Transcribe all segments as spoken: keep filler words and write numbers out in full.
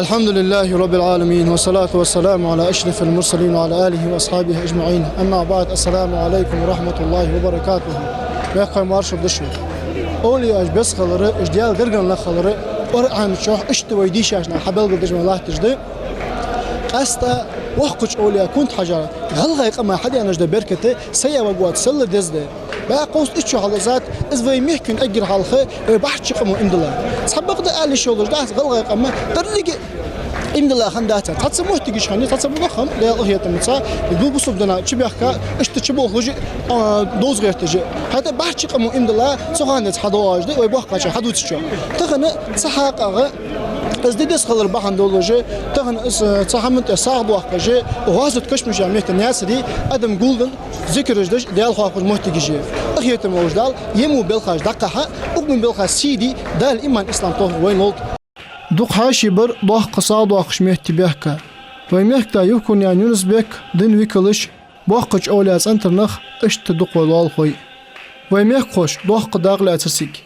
الحمد لله رب العالمين، والصلاة والسلام على أشرف المرسلين وعلى آله وأصحابه أجمعين. أما بعد، السلام عليكم ورحمة الله وبركاته. Мехкахой, маршал да шун. Овлияш беса хилар, уж Даьла гаргара нах хилар, КъорӀан чу иштта вай дийшача наха хьабелгалдеш ма латташ да. Къаьстта воккхача овлия Кунта-Хьажа гӀалгӀай къаман хьаденаш да беркат, сая вагот салла деза да. БӀаь кхузткъа итт шу хьалха латтар, из вай мехка эггара хьалха, вай бӀарчча къамо иман дилла. Цхьабакъда ала йиш йолаш дац гӀалгӀай къам, деррига иман дилла хиннадац. Цхьацца моттигаш хиннай, цхьацца богӀам, Даьла къахетамца, бусалба дина чубехка, иштта чубохкаш, а, довза гӀерташ. ХӀаьта бӀарчча къамо иман дилла, цу хана цхьа доагӀаш да, вай боккхагӀчар хьадувцачох. Тахан цу хьакъехьа из де деза хилар бахьан долаш, тахан из, э, цу хӀаман тӀа сагӀа доаккхаш, гӀазот Кашмиша метте Наьсаре адам гулденна, зикараш деш, Даьла хьоахавеш моттигаш я. Къахетам болаш Дала, е мо балхаш дӀакхахьа, укх мо балхах сий де, Дала иман, ислам тохар вайна лолда. Дукха хьаьший бар доккха сагӀа доаккхаш метте бехка. Вай мехкда Евкурнаькъан Юнус-Бек, дина викалаш, боккхача овлия цӀентара нах, иштта дукха вай лоалахой. Вай мехкахоша доккха дакъа лаьцар цига.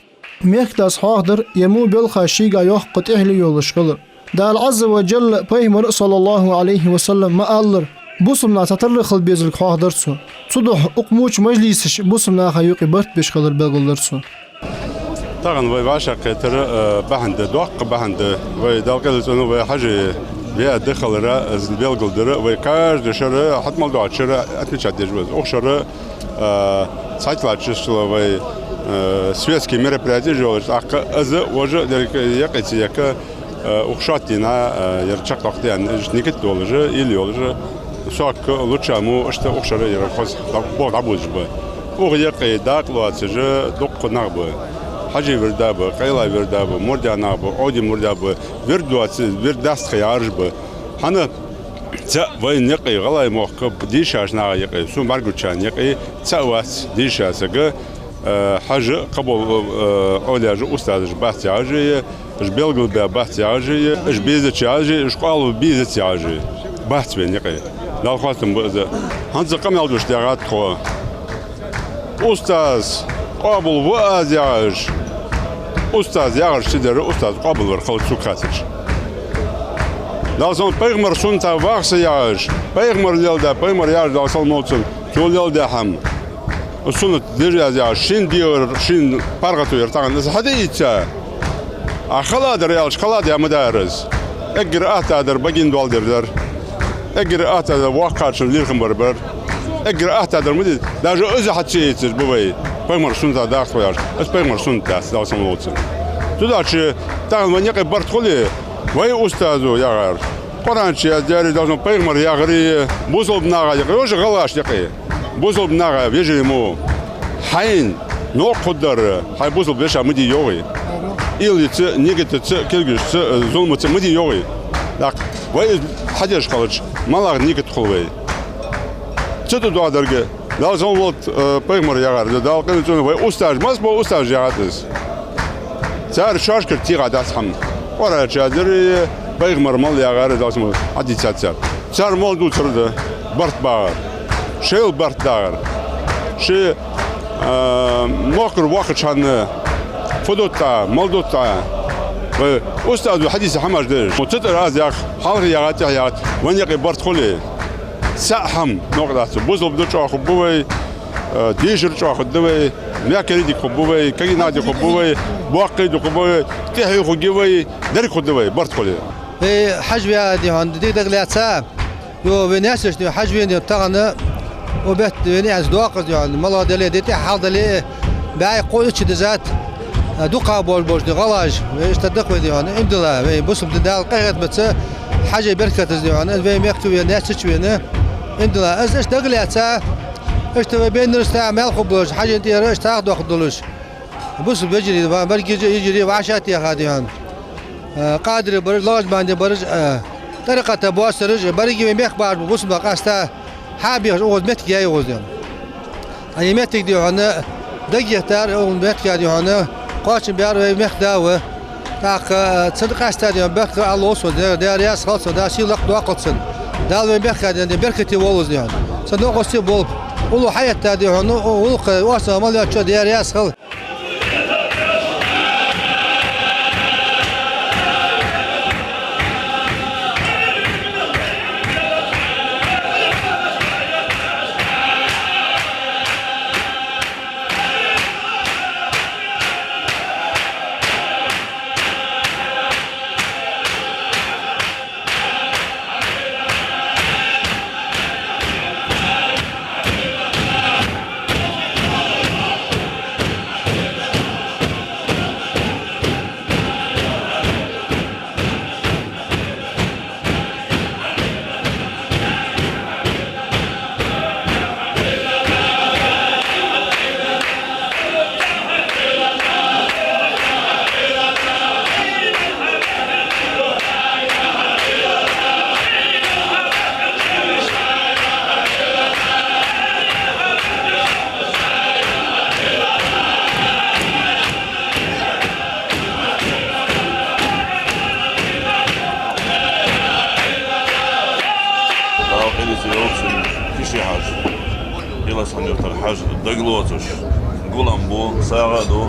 Мехкдас хьоахадаьр е мо балхаш шийга йоккха тӀехьале йолаш хилар. Дала Ӏазза ва Джалла, пайхамара, саллаллахӀу Ӏалайхи ва саллам, ма аллара, бусалба нах цхьатарра хила безалга хьоахадаьр цо. Цудухьа укх мо мажлисаш бусалба наха юкъе барт беш хилар белгалдаьр цо. Тахан вай вӀашагӀкхетара, э, бахьан да, доккха бахьан да. Вай Даьла къайле цӀена вай хьажий веа да хилара, из белгалдара, вай каждый шера, хьатӀа мел доагӀача шера отмечать деш ва из. Укх шера, э, цхьайтталагӀча числа вай, э, светски мероприятеш йолаш, тӀаккха из вож деррига юкъе ца яьха, э, укх шоатта дийнахьа, э, ер чакхдоаккхаргда аьнна, иштта никит долаш, уйла йолаш, сокка луча мо иштта укх шера ер хоза дӀа-, болх дӀабувзаш ба. Укх юкъе дакъа лоацаш дуккха нах ба. Хьажий вирда ба, къайла вирда ба, мурдий нах ба, Ӏовдий мурдий ба, вирд доаца, вирд даста ха яхараш ба. ХӀана? ЦаӀ вайна юкъе, гӀалгӀай мехка дийшача наха юкъе, сона бӀаргагучарна юкъе цаӀ вац дийша саг, э, хьажа къоабал, э, овлияш, устазаш бац яхаш а, уж белгалбаь бац яхаш а, уж безача яхаш а, уж къоабал безац яхаш а. Бац вайна юкъе. Дала хоастам ба из. ХӀанз къамаьл дувцаш даьгӀад тхо. Устаз къоабал ва аз яхаш, устаз яхаш ца дар, устаз къоабалвар хилац сога хеташ. Дала салам, пайхамара суннатах вах со яхаш, пайхамара леладаь, пайхамар яхаш, Дала салам хилда цунна, цо леладаь хӀама, суннат деш аз яхаш, шийна дегӀар, шийна паргӀато яр тахан из хьадаийца. А хала дар аьлча, хала даь ма дар из. Эггара атта дар багина доал дер дар. Эггара атта дар воккхачун лерхӀам бар бар. Эггара атта дар ма дий, даже из хьа ца ийцаш ба вай. Пайхамара суннатах вах со яхаш. Из пайхамара суннат дац, Дала салам хилда цунна. Цудухьа тахан вайна юкъе барт хуле, вай устазо яхар, КъорӀан чу яздаьр, Дала салам, пайхамара яхар, бусалба наха юкъе, вож гӀалгӀашта юкъе. Бусалба наха, вежарий мо, хьайна новкъа хургдар, хьай бусалба вешийна ма де йоагӀий. Уйлаца, нигатаца, кулгашца, зуламаца ма де йоагӀий. ТӀаккха вай из хьадеш хилча, малагӀа нигат хул вай? Цу тӀа доагӀа дарга, Дала салам хилда, э, пайхамара яхар, Дала къайле цӀена, вай устазаш, масса бола устазаш яхад из. Цар шоашкара тӀехьа дац хӀама. КъорӀан чу яздаьр, пайхамара мел яхар, Дала салам хилда, хьадийцад цар. Цар мел дувцар да барт багӀар. Шоайла барт дагӀар. Шоай, а, мохкара вахача хана фу дут Ӏа, мел дут Ӏа. Вай устазо хьадийца хӀамаш да уж. Цу тӀара аз ях, хьалха яхад, тӀехьа яхад, вайна юкъе барт хуле, цаӀ хӀама новкъа дац. Бусалба ди чӀоагӀа хургба вай, э, дешар чӀоагӀа хургда вай, мехкарий дика хургба вай, кагий нах дика хургба вай, боккхий дика хургба вай, тӀехье хургья вай, деррига хургда вай, барт хуле. Вай хьажа веа, дий хьона, дика дагӀа лаьца, йо, вай Наьсаре, дий хьона, хьажа вена, дий хьона, тахан, укх бетта вена аз доаккхаш, дий хьона, малагӀа дале, дий, тӀехьа хьалха дале, бӀаь кхо итт шу дизад, дукха болаш болаш, дий, гӀалгӀаш, вай иштта даха вай, дий хьона, иман дилла, вай бусалба дина Дала къахетамца, хьажий беркатаца, дий хьона, вай мехка вена, Наьсаре вена, иман дилла. Аз иштта дагӀа лаьца, иштта вай беннараш тӀа мел хургболаш, хьажий тӀера иштта тӀадоаккхаш долаш. Бусалба вежарий, ва-, берригаш а йижарий вӀашагӀтеха, дий хьона. Э, къадарий бараш, лагӀажбанди бараш, э, тӀарикъата боссараш, берригаш вай мехка бахаш ба бусалба нах къаьстта хьабехаш, укхаза моттиг яьй укхаза, дий хьона. Укх моттиге, дий хьона, дагахьа дар, укх моттиге, дий хьона, кхоачам баьр вай мехкда ва. ТӀаккха, э, цун къаьстта, дий хьона, барт хилар Ӏалла ва сона, Даьла раьза хилва цунна, Дала сий лакха доаккхалда цунна. Дала вай мехка, дий хьона, беркате волва из, дий хьона. Цун новкъостий болба. Уллув хьаэтта, дий хьона, у-, уллув кхы, оаха мел йоацачоа Даьла раьза хилва. Илисхан-Юртара Хьажа дагалоацаш гулам бу, сагӀа а ду,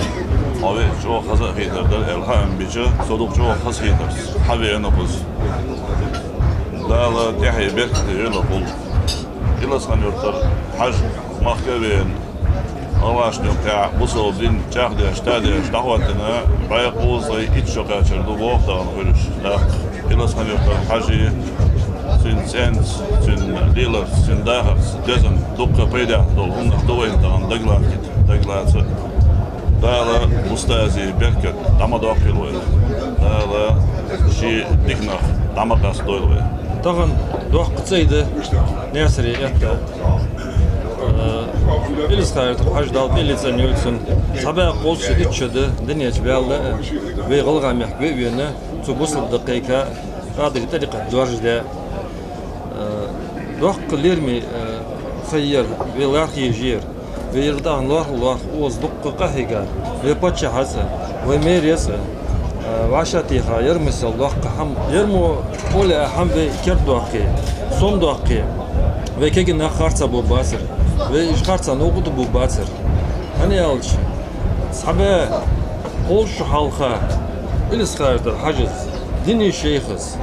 хьо ве чӀоагӀа хоза а хийтар дар, аьле хьаам бича, со дукха чӀоагӀа хоза хийтар, хьавена кхуза. Дала тӀехье беркате йойла кхул. Илисхан-Юртара Хьажа махка а вена, гӀалгӀашта юкъе бусалба дин чӀоагӀдеш, тадеш, дӀахоттийна, бӀаь кхузткъеи итт шу кхаьчар ду боху тахан хуьлуш. ТӀаккха Илисхан-Юртара Хьажий, цуьнан цӀенца, цуьнан леларца, цуьнан дахарца деза дуккха пайда долу хӀуманах ду вайна тахан дагалахкийта, дагалаца. Дала устазий беркат дӀа ма доккхийла вай. Дала шен диканах дӀа ма къастадойла вай. Тахан доккха цӀай да Наьсаре этта. Э, Илисхан-Юртара Хьажа, Дала къайле цӀена йойла цун. Цхьа бӀаь кхузткъеи итт шу да динечу ваьлла, э, вай ГӀалгӀай мехка ве а вена, цу бусалба дин кхайка, къадирий тӀарикъат доаржадаь. Э, доккха лераме, э, ха яр вай лархӀа езаш яр. Вай ерриг тӀехьа лоархӀал лоархӀа оза дуккха къахьийгар. Вай паччахьаца, вай мэрияца, э, вӀашагӀтеха, ярмасал доккха хӀама. Ярмо оле хӀама вай кердадоаккхе, сомадоаккхе, вай кегий нах харцахьа бу бацар, вай уьш харцахьа новкъа тӀа бу бацар. ХӀана аьлча, цхьа бӀаь кхузткъа шу хьалха Илисхан-Юртара Хьажас, динан шайхас,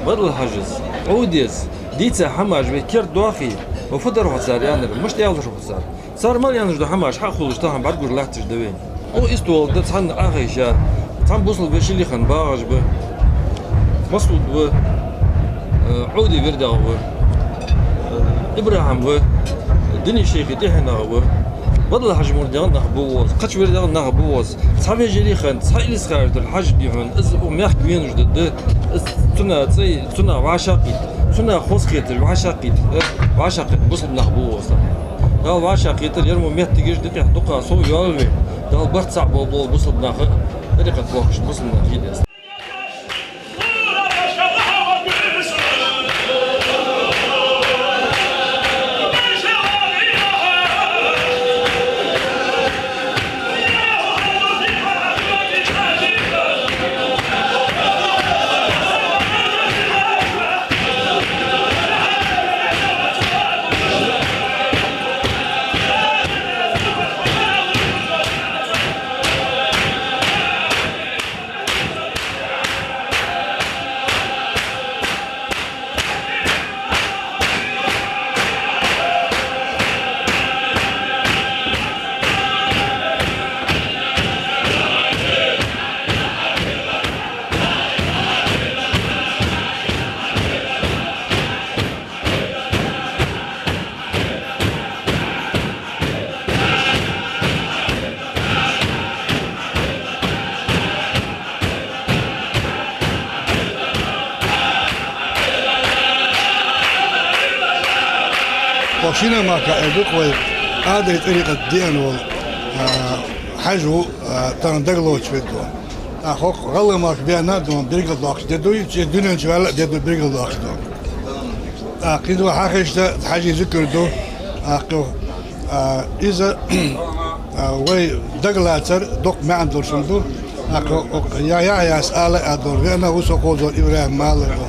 Бадал-Хьажас, Ӏовдас дийца хӀамаш вай кердадоахе, вай фу дар хьо цар аьннар, мишта аьлар хьо цар? Цар мел аьнна долу хӀамаш хьахулаш тахан бӀаргагуш латташ да вайна. О, иштта волу да цхьанна Ӏахайша, цхьана бусалба вешилихан багӀаш ба. Масуд ва, э, Ӏовди вирдагӀа ва, э, ИбрахӀим ва, динан шайхий тӀаьхьенах ва, Бадал-Хьажа мурдий нах бу оза, кхача вирдагӀа нах бу оза. Цхьа вежарийхан, цхьа Илисхан-Юртара Хьажа дихьун, из у мехка венаш да, да, из цуна цӀай, цуна вӀашагӀкхийтта, цуна хозахетар вӀашагӀкхийтта, э, вӀашагӀкхийтта бусалба нах бу оза. Дала вӀашагӀкхетар, ярмо меттигаш дикъехь дукха сов йоллаве. Дала барт цхьаъ болу бусалба наха, тӀарикъат бохуш бусалба нах хи деза. Вай шина махка а ду вай къадирий тӀарикъат деана волу, а, Хьажа ву, а, тахана дагалоцуш верг ву. ТӀаккха хӀокху гӀалгӀай махка веана а ду, билгалдоккхуш де ду, и дуьнен чу ваьлла а де ду, билгалдоккхуш ду. ТӀаккха кхин ду хьахийча, Хьажий зуькар ду, тӀаккха, а, иза, а, вай дагалацар доккха маьӀна долуш ду. ТӀаккха хӀокху Я-, Яхьъяс ала а долу, веана ву со кхозор ИбрахӀим ала а долу.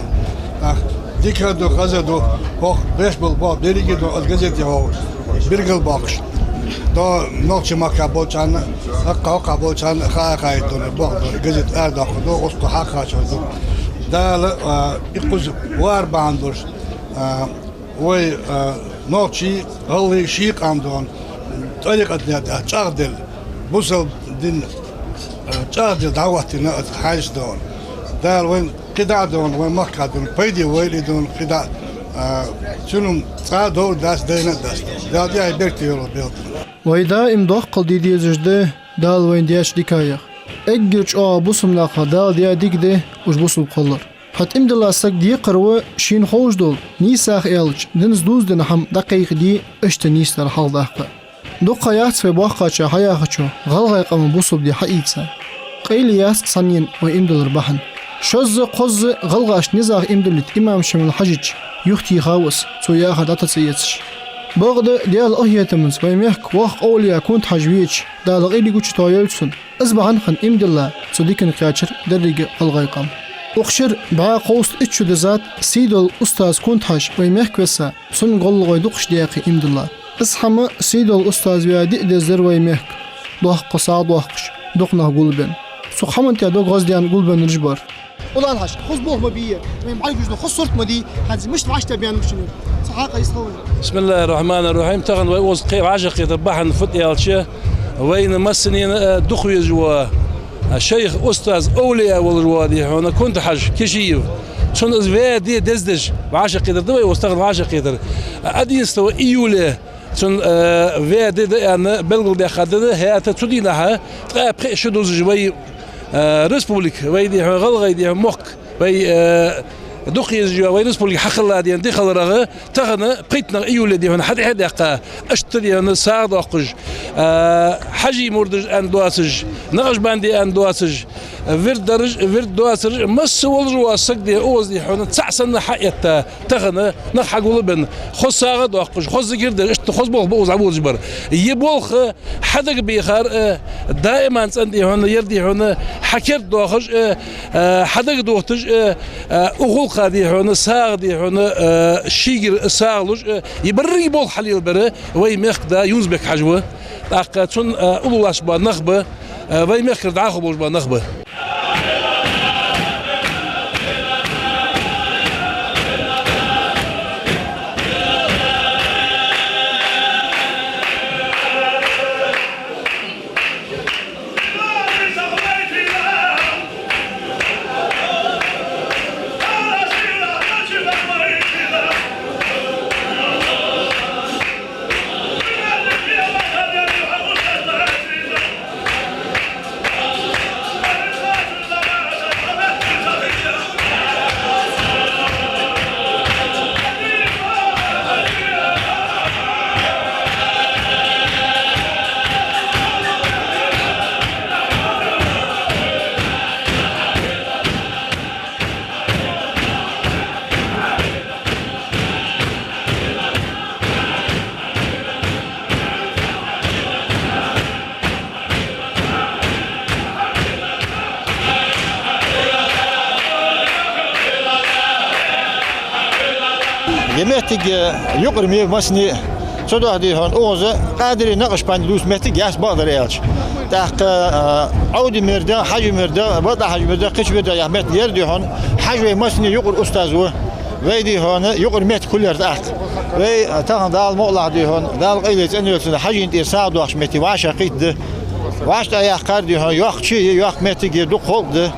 ТӀаккха дика а ду, хаза а ду, хӀокху беш болу боху берриге а ду, аса газете хьо билгалбоккхуш. До нохчийн махка болчарна, хӀокху, хӀокху болчарна хаа хаийтина боху, газет арадоккхур ду, оцу хьакхачор ду. Дала, а, и кхуза вар бахьана долуш, а, вай, а, нохчий, гӀалгӀай ший къам дона, тӀарикъат дина чӀагӀделла, бусалба дин, а, чӀагӀделла дӀахӀоттийна оцу Хьажас дона. Дала вайн кхидӀа а дона, вайн махка а дона, пайде вайла и дона кхидӀа, а, цуьнан цкъа а довр дац, дайна а дац. Дала тӀехь беркате йойла белта. Вай даим доккхал де дезаш да Дала вайна дечу дикаех. Эггара чӀогӀа бусалба наха Дала даь дика да уьш бусалба хилар. ХӀаьта иман дилла стаг декхар ву шена ховш долу, нийсса аьлча, динца дуза дина хӀума дӀакхайкхаде, иштта нийсдар хьалхадаккха. Дукха яц вай боккхача хьаяхачо гӀалгӀай къаман бусалба ди хьаийца. Къайле яц цхьаннена вай иман диллар бахьана. Шозза-кхозза гӀалгӀашна низах иман диллийта имам Шамил-Хьажийча юхатеха ву ас, цо яхар дӀатаца эцаш. Бакъда, Делан къинхетамца вай мехка воккха эвлаяъ Кунта-Хьажа веча, Дала къайле гучу тойойла цунна. Иза бахьана хӀинца иман дилла цу диканна кхаьчар дерриге а гӀалгӀай къам. Укх шера бӀаь кхузткъа итт шу дизза сий долу устаз Кунта-Хьажа вай мехка весса, цунна гӀолла вай дукхаш даьккхи иман дилла. Из хӀама сий дола устаз ваь диъ деза дар вай мехка, доккха сагӀа доаккхаш, дукха нах гулбенна. Цу хӀаман тӀа дог гӀоздаьнна гулбеннараш бар. Улан-Хьажа, хоза болх ма бий, вай бӀаргагуш дола хоза сурт ма дий, хӀанз мишта вӀаштӀехьабаьннаб шоана. Цу хьакъехьа йист хьалха. بسم الله الرحمن الرحيم. Тахан вай укхаза кхы вӀашагӀкхетар бахьан фуд аьлча, вайна массанена, э, дукха везаш вола, э, шайх, устаз, овлияъ волаш вола, дий хьона, Кунта-Хьажа Кишиев. Цунна из ваь ди дездеш вӀашагӀкхетар да вай укхаза тахан вӀашагӀкхетар. Одиннадцатого июля цун, э, ваь ди да аьнна белгалдаьккха ди да, хӀаьта цу дийнахьа ткъаь пхи шу дузаш вай, э, республика, вай, дий хьона, ГӀалгӀай, дий хьона, мохк, вай, э, дукха езаш йола вай республика хьахилла дена ди хиларах, тахан пхийттанах июля, дий хьона, хьатӀехьа а даьккха, иштта, дий хьона, сагӀа доаккхаш, э, хьажий мурдаш аьнна доацаш, накъшбанди аьнна доацаш, вирд дараш, вирд доацараш, масса волаш вола саг, дий, укхаза, дий хьона, цаӀ санна хьаэтта, тахан нах хьагулбенна, хоза сагӀа доаккхаш, хоза зикар деш, иштта хоза болх ба укхаза дӀабодаш бар. Ер болх хьадагабехар, э, даиман цӀена, дий хьона, ер, дий хьона, хьа керта доахаш, э, э, хьадагадохийташ, э, э, укх гӀулакха, дий хьона, сагӀа, дий хьона, э, шийгара сагӀа луш, э, ер берригаш болх хьалелабер вай мехкда Юнус-Бек-Хьажа ва. ТӀаккха цун, э, уллув латташ бола нах ба, э, вай мехкара дӀахо болаш бола нах ба. Ер моттиг юкъара ма я массане а. Цудухьа, дий хьона, укхаза къадарий, накъшбандий дувца моттиг яц, бакъдар аьлча. ТӀаккха, а, Ӏовдий мурд, Хьажий мурд, БатӀа-Хьажий мурд, кхыча мурд яха моттиг яр, дий хьона, Хьажий вай массане а юкъара устаз ва. Вай, дий хьона, юкъара моттиг хулар тӀаккха. Вай, а, тахан Дала мукъалахь, дий хьона, Дала къайле цӀенйойла цун, Хьажийна тӀера сагӀа доаккхаш моттиг вӀашагӀкхийтта да. ВӀаштӀехьаяьккхар, дий хьона, йоккха шу я, йоккха моттиг я, дукха халкъ да.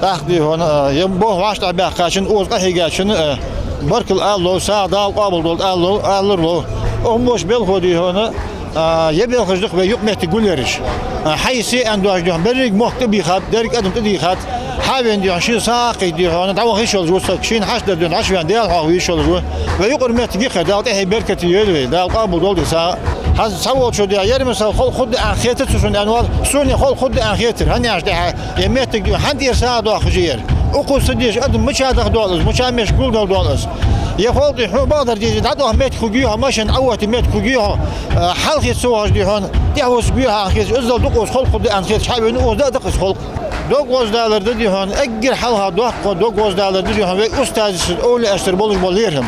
ТӀаккха, дий хьона, а, ер болх вӀаштӀехьабаьккхачоа, укхаза къахьийгачоа, а, баркал ала лов, сагӀа Дала къоабалдолда ала лов, алар лов. Укх мо болхо, дий хьона, а, ер белхаш да-кх вай юкъ-моттиг гулъяраш. А, хьай-сай аьнна доацаш, дий хьона, беррига мохк тӀабийхаб, деррига адам тӀадийхад. Хьавена, дий хьона, шийна сагӀа кхийтта, дий хьона, дӀаваха йиш йолаш ва саг, шийна хьашт дар, дий хьона, Ӏочувена Даьла хьоахаве йиш йолаш ва. Вай юкъара моттиг я-кх, Дала тӀехье беркате йойла вай, Дала къоабалдолда ер сагӀа. ХӀанз цхьаволчо дий, ер мисал халкъ хургда аьнна хетар цо шоана аьнна вар, сона халкъ хургда аьнна хетар, хӀана аьлча тӀехьа ер моттиг, дий хьона, хьан тӀера сагӀа доаккхаш я ер. Укхаза ца дезаш адам мича даха доал из, мича мешка гулдала доал из. Ер халкъ, дий хьона, бакъдар деза, дӀатӀаваха моттиг хургья хьона, машен Ӏоотта моттиг хургья хьона, а, хьалхе ца вахаш, дий хьона, тӀехьа вусаргва хьона аьнна хеташ, иззал дукха укхаза халкъ хургда аьнна хеташ, хьавена укхаза дӀа а да-кх из халкъ. Дог гӀоздалар да, дий хьона, эггара хьалха доккха дог гӀоздалар да, дий хьона, вай устазашцара, овлияашцара болаш бола лерхӀам.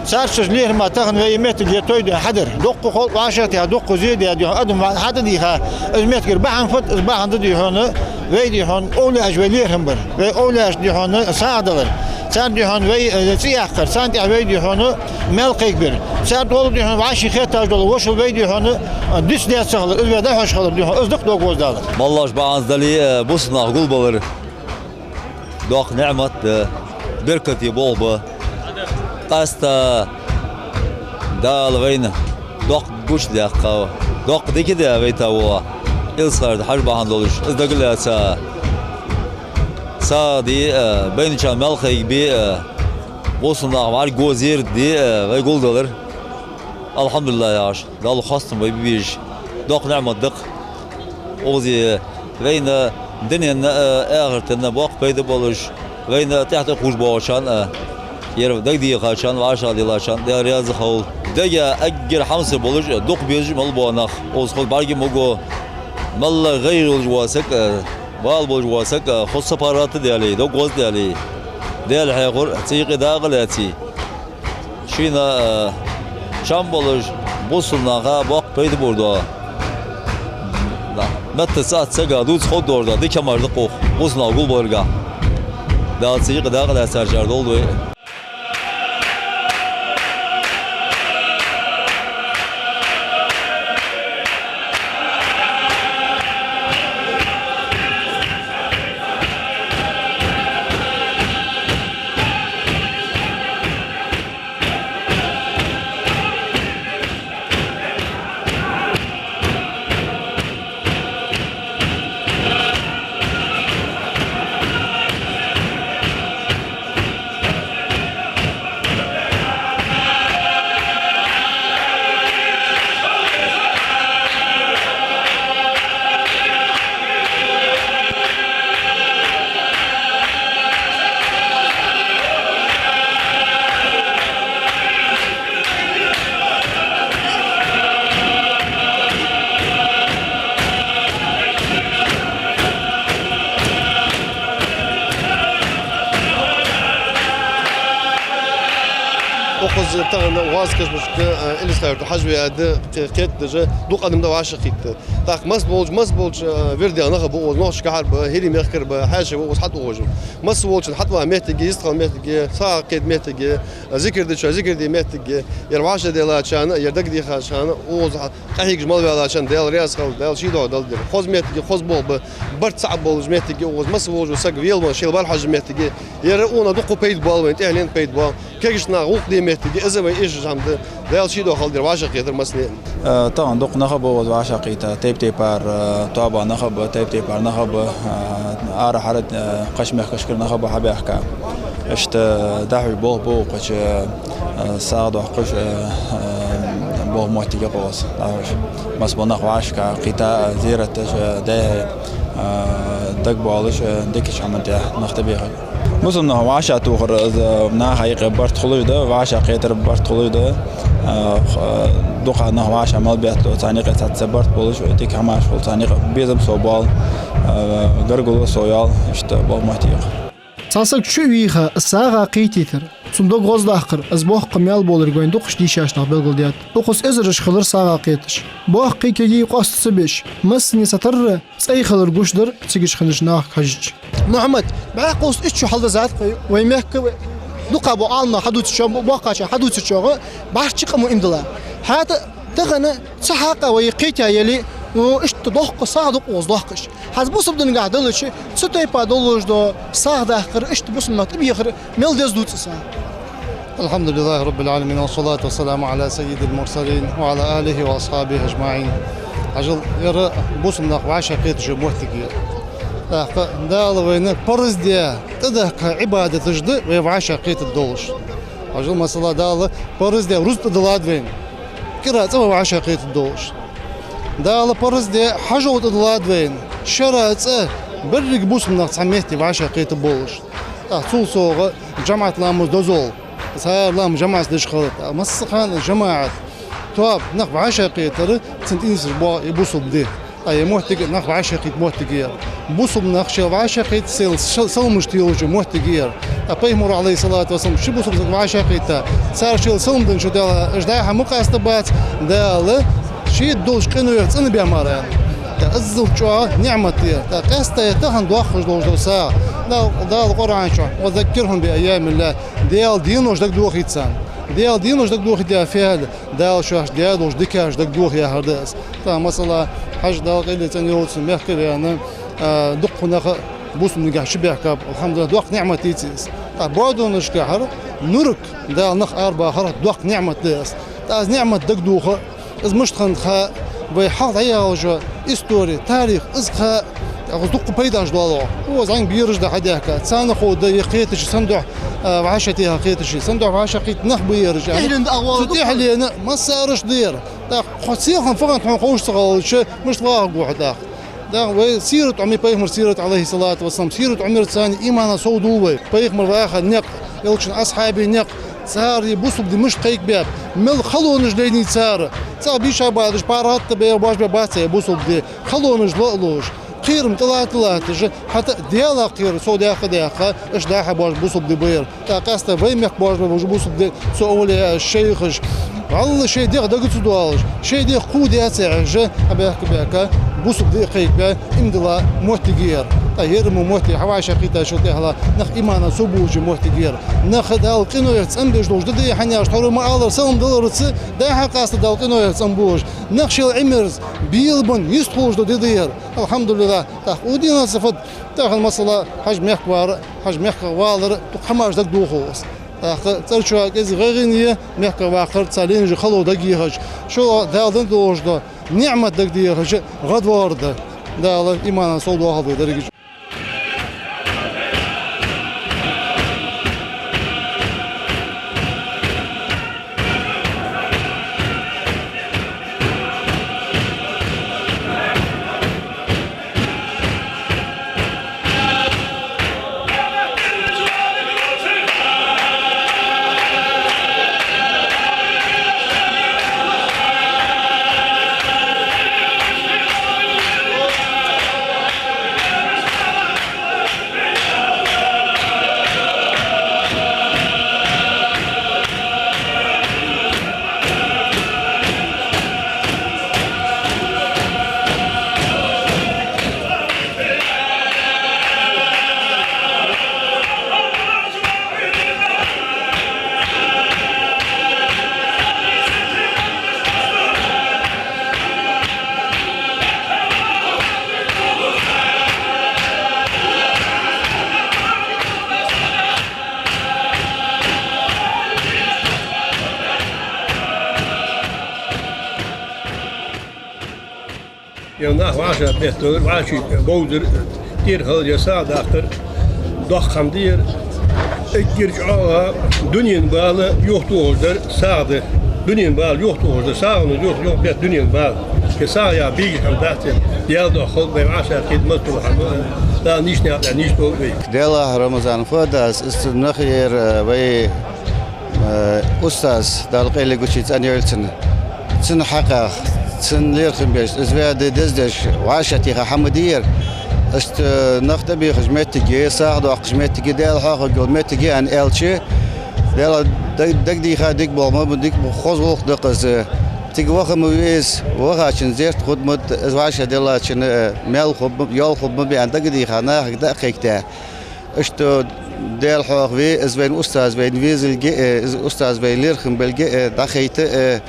Царца цу лерхӀама тахан вай ер моттиг, ер той, дий хьона, хьадар. Дукха халкъ вӀашагӀтехьа, дукха зе а даь, дий хьона, адам хьатӀадийха, из моттигера бахьан фуд, из бахьан да, дий хьона, вай, дий хьона, овлияаша вайна лерхӀам бар. Вай овлияашта, дий хьона, сагӀа далар. Царна, дий хьона, вай, э, цӀи яккхар. Царна тӀехьа вай, дий хьона, маьл кхайкабар. Цар тӀа, дий хьона, вӀаший хетташ дола вошал вай, дий хьона, э, диц даь ца хилар, из вай дӀахьош хилар, дий хьона, из да-кх дог гӀоздалар. МоллагӀа бахьанца дале, э, бусалба нах гулбалар доккха ниӀмат да, беркате болх ба. Къаьстта Дала вайна доккха гучадаьккхав, доккха дика даьд вайна тӀа вола Илсхан-Юртара Хьажа бахьан долаш, из дагалаьца сагӀа де а, байначарна маьл кхайкабе а, бусалба наха бӀаргагу зерат де а вай гулдалар. АлхьамдулиллахӀ яхаш, Далла хоастам бе безаш, доккха ниӀмат да-кх. Укхаза вайна дунен а, ахартен а боккха пайда болаш, вайна тӀехьа тӀакхувш боагӀачарна а, ер дагадехачарна, вӀашагӀделлачарна Даьла раьза хилва. Дега эггара хьамсара болаш а, дукха безаш а мел бола нах укхаза хургда, бӀарга ма го. Мел гӀайгӀа йолаш вола саг а, бала болаш вола саг а хоза сапаргӀата а даьле, дог гӀоз а даьле, Даьла хьехар, цӀийкъе дакъа а лаьце, шийна, э, чам болаш, Бусалба наха боккха пайда бар да. Да. Меттаца цхьа сага дувца ховргдолаш да, дика хӀамаш да укх бусалба наха гулбаларга. Дала цу юкъе дакъа лаьцачарел долда вай. Укхаза тахан ГӀоазкашамашка, а, Илисха-Юрта хьажа веа да, кхе-, кхетадеш дукха адам да вӀашагӀкхийтта. ТӀаккха масса болча, масса болча, а, вирдех нах а ба укхаза, нохчашкахьара а ба, хӀирий мехкара а ба, хьаьший а ба укхаза хьатӀавоагӀаш. Масса волчунна хьатӀаваха моттиг я, йистхила моттиг я, сагӀа кхета моттиг я, а, зикар дечоа зикар де моттиг я, ер вӀашагӀделлачарна, ер дагадехачарна, укхаза къахьегаш мел ваьллачарна Даьла раьза хилва, Даьла ший духьа Далла дер. Хоза моттиг я, хоза болх ба, барт цхьа болаш моттиг я укхаза, масса волча саг велавенна шийла бала хьажа моттиг я. Ер укхунна дукха пайда боал вайна, тӀехьенна пайда боал. Кегийча наха гӀулакх де моттиг я, из а вай эшаш хӀама да. Даьла ший духьа Далла дер вӀашагӀкхетар массане а. Э, тахан дукха нах а ба укхаза вӀашагӀкхийтта, тайп-тайпара, э, тоаба нах а ба, тайп-тайпара нах а ба, э, ара-хьара, э, кхыча мехкашкара нах а ба хьабаьхка. Иштта дӀахьош болх ба укхаза, э, сагӀа доаккхаш, э, э, болх моттиг я укхаза дӀахьош. Масса бола нах вӀашагӀкхийтта, зиярат деш, э, дӀа-хьа, э, дагабоалаш, э, дикача хӀаман тӀа нах тӀабехаш. Бусалба нах вӀашагӀтохар, из наха юкъе барт хулаш да, вӀашагӀкхетар барт хулаш да. Э, х-, дукха нах вӀашагӀ мел бетталу, царна юкъе цхьацца барт болаш, дика хӀамаш хул, царна юкъе безам совбоал, э, гаргало совъял, иштта болх моттиг я. Цхьа саг чу а вийха, сагӀа кхийтийтар, цун дог гӀоздаккхар, из боккха маьл болга вайна дукхача дийшача наха белгалдаьд. Укхаза эзараш хилар сагӀа кхеташ. Боккхий, кегий къоаста ца беш, массане сатарра цӀай хилар гуш дар цигача хиннача нахага хьежача. Мухьаммад, бӀаь кхузткъа итт шу хьалдиззад-кх вай мехка, вай дукха бола Ӏаламнах хьадувцачоа, боккхача хьадувцачоа, бӀарчча къамо иман дилла. ХӀаьта тахан цхьа хьакъ вай кхийтта яле, ну, иштта доккха сагӀа да укхаза доаккхаш. ХӀанз бусалба динагахьа далча, цу тайпара долаш дола сагӀа даккхар, иштта бусалба нах тӀабехар мел деза дувц са. الحمد لله رب العالمين، والصلاة والسلام على سيد المرسلين وعلى آله وأصحابه أجمعين. Хьажал, ер бусалба нах вӀашагӀкхеташ йола моттиг я. ТӀаккха Дала вайна парз даь, тӀадехка Ӏибадаташ да вай вӀашагӀкхетаргдолаш. Хьажал, масала, Дала парз даь рузкъа тӀадиллад вайна, кӀира цӀа вай вӀашагӀкхетаргдолаш. Дала парз даь хьажол тӀадиллад вайна, шера цӀа берригача бусалба наха цхьан метте вӀашагӀкхетаргболаш. ТӀаккха цул совгӀа жамаӀат ламаз дозал, цар ламаз жамаӀатаца деш хилар. ТӀаккха массахана жамаӀат, тоаба нах вӀашагӀкхетар, цун тӀа нийсдеш боагӀа из бусалба ди. ТӀаккха ер моттиг нах вӀашагӀкхийтта моттиг я ер. Бусалба нах шоайла вӀашагӀкхийтта, шоайла са-, саламаш телаш йола моттиг я ер. ТӀаккха Пайхамара, عليه الصلاة والسلام, ши бусалба саг вӀашагӀкхийтта, цар шоайла салам денначул тӀехьагӀа, уж дӀа-хьа ма къаьстабац, Дала шийга долча къинойх цӀенбе мара, аьнна. ТӀаккха иззал чӀоагӀа ниӀмат я ер. ТӀаккха къаьстта ер тахан доаккхаш долаш дола сагӀа. Дала, Дала Къуръан чу: «وذكرهم بأيام الله». Даьла денош дагадохийта царна. Даьла денош дагадохийта, фу аьлча, Дала шоашта даь долча дикашта дагадоха яхар да из. ТӀаккха, масала, Хьажа, Дала къайле цӀенйойла цун, мехка а вена, а, дукха нах бусалба динагахьа чубаьхкаб, алхьамдулиллахӀ, доккха ниӀмат дийца из. ТӀаккха боадонашкахьара нург Дала нах арабахар доккха ниӀмат да из. ТӀаккха из ниӀмат дагадоха, из мишта хиннад ха, вай хьалха дӀаяхалча истори, тарих, из ха, укхаза дукха пайдаш доал. Укхаза зӀамига бераш да хьадаьхка, царна хов да ер кхеташ, сенна духьа, а, вӀашагӀтеха кхеташ, сенна духьа вӀашагӀкхийтта нах ба ераш, аьнна. ТӀехьленна доагӀа. Цу тӀехьленна массараш да ер. ТӀаккха хьо селхан фагӀан тхона ховш ца хилча, мишта вахаргва хьо тӀаккха? ТӀаккха вай сират Ӏомае, Пайхамара сират, عليه الصلاة والسلام, сират Ӏомаяр царна имана совдоал вай. Пайхамар ваьха никъ, Элчан асхьабий никъ, цар ер бусалба ди мишта кхайкабаьб, мел халонаш лайнай цар. ЦӀагӀа бийша бадаш, паргӀата бе боаш бе бац ер бусалба ди, халонаш ло а луш, кхерам тӀалатта а латташ, хӀаьта а Даьлах кхерар совдаьккха а даьккха, иштта дӀа-хьа боаш бусалба ди ба ер. ТӀаккха къаьстта вай мехка боаш ба уж бусалба ди, цу овлияаш, шайхаш, ВӀалла шоай дегӀ дага ца доалаш, шоай дегӀ кхувда ца хьежа, а бехк-бехк, бусалба ди кхайкабаь, иман дилла моттиг я ер. ТӀаккха ер мо моттиг хьавӀашагӀкхийтачул тӀехьагӀа нах имана совбувлаш моттиг я ер. Нах Дала къинойх цӀенбеш долаш ди да ер, хӀана аьлча тхьовра ма аллара, салам даларца, дӀа-хьа къаста Дала къинойх цӀенбувлаш. Нах шоайла Ӏимерза, белабенна, йистхулаш дола ди да ер. АлхьамдулиллахӀ, тӀаккха укх дийнахьа цхьа фуд, тахан, масала, Хьажа мехка вар, Хьажа мехках валар, дукха хӀамаш дагадоагӀа укхаза. ТӀаккха цӀерачоа кӀезига гӀайгӀане я мехках вахар, цар лийнаш хало дагадехача, шо Дала денна долаш дола ниӀмат дагадехача, гӀадвахар да. Дала имана совдоахалда вай деррига. Ер нах вӀашагӀбеттар, вӀаший бовзар, тӀера хилар, сагӀа даккхар доккха хӀама да ер. Эггара чӀоагӀа дунен бала юхатохаш дар сагӀа да. Дунен бала юхатохаш дар, сагӀано юха, юхабетт дунен бала. Ер сагӀа яха бийга хӀама дац ер. Даьла духьа хилда вай вӀашагӀкхийтта, массадола хӀама, Дала нийсача наькъа тӀа нийсдолда вай. Делахь, Рамазан, фу да аз, из нах ер, вай Э, устаз, Дала къайле гучий цӀенъйойла цун. Цун хьакъехьа, цун лерхӀам беш, из ваь ди дездеш, вӀашагӀтеха хӀама да ер. Иштта нах тӀабехаш моттиг я, сагӀа доаккхаш моттиг я, Даьла хьоахавергйола моттиг я аьнна аьлча, Даьла даг-, дагадеха дика болх ма бий, дика бо-, хоза гӀулакх да-кх из. Цига ваха ма веза, вахачун зерат хургда-м, из вӀашагӀделлачун, э, маьл хургба, йоал хургба-м аьнна дагадеха, нахага дӀакхайкадаь. Иштта Даьла хьоахаве, из вайна устаз вайна везалга, э, из устаз вайна лерхӀам белга, э, дӀахайта, э,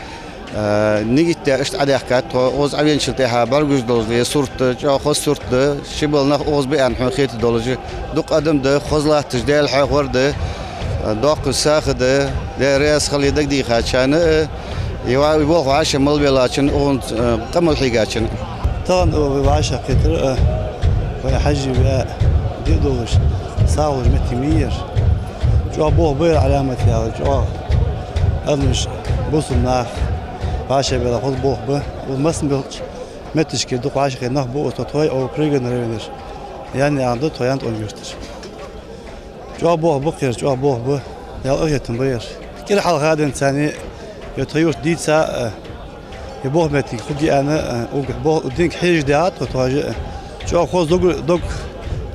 э, нигат даь иштта Ӏодаьхкад тхо, укхаза Ӏовеначул тӀехьагӀа бӀаргагуш долаш да ер сурт, чӀоагӀа хоза сурт да, ши бала нах укхаза ба аьнна хьона хеташ долаш. Дукха адам да, хоза латташ Даьла хьоахавар да, э, доккха сагӀа да, Даьла раьза хилва дагадехачарна, э, Е ва-, е болх вӀашагӀ мел веллачун, укхун, э, къамал хьийгачун. Тахан, э, вай вӀашагӀкхетар, э, вай Хьажий ваь ди долаш, сагӀа луш моттиг ма йий ер. ЧӀоагӀа болх ба ер, Ӏаламат яхар, чӀоагӀа адамаш, бусалба нах, вӀашагӀбелар хоза болх ба. Укх массаболча моттигашка дукха вӀашагӀкхетта нах ба укхаза, тхо, о, Пригородни районера. Ян яхаш да тхо, Ян-Ткъон юртара. ЧӀоагӀа болх ба-кх ер, чӀоагӀа болх ба. Даьла къахетам ба ер. КӀира хьалха денз царна, е тха юрт дийца, э, е болх моттиг хургья аьнна, э, уггар болх, динга хьежаш даьгӀад тхо, тхо же, э, чӀоагӀа хоза дог, дог,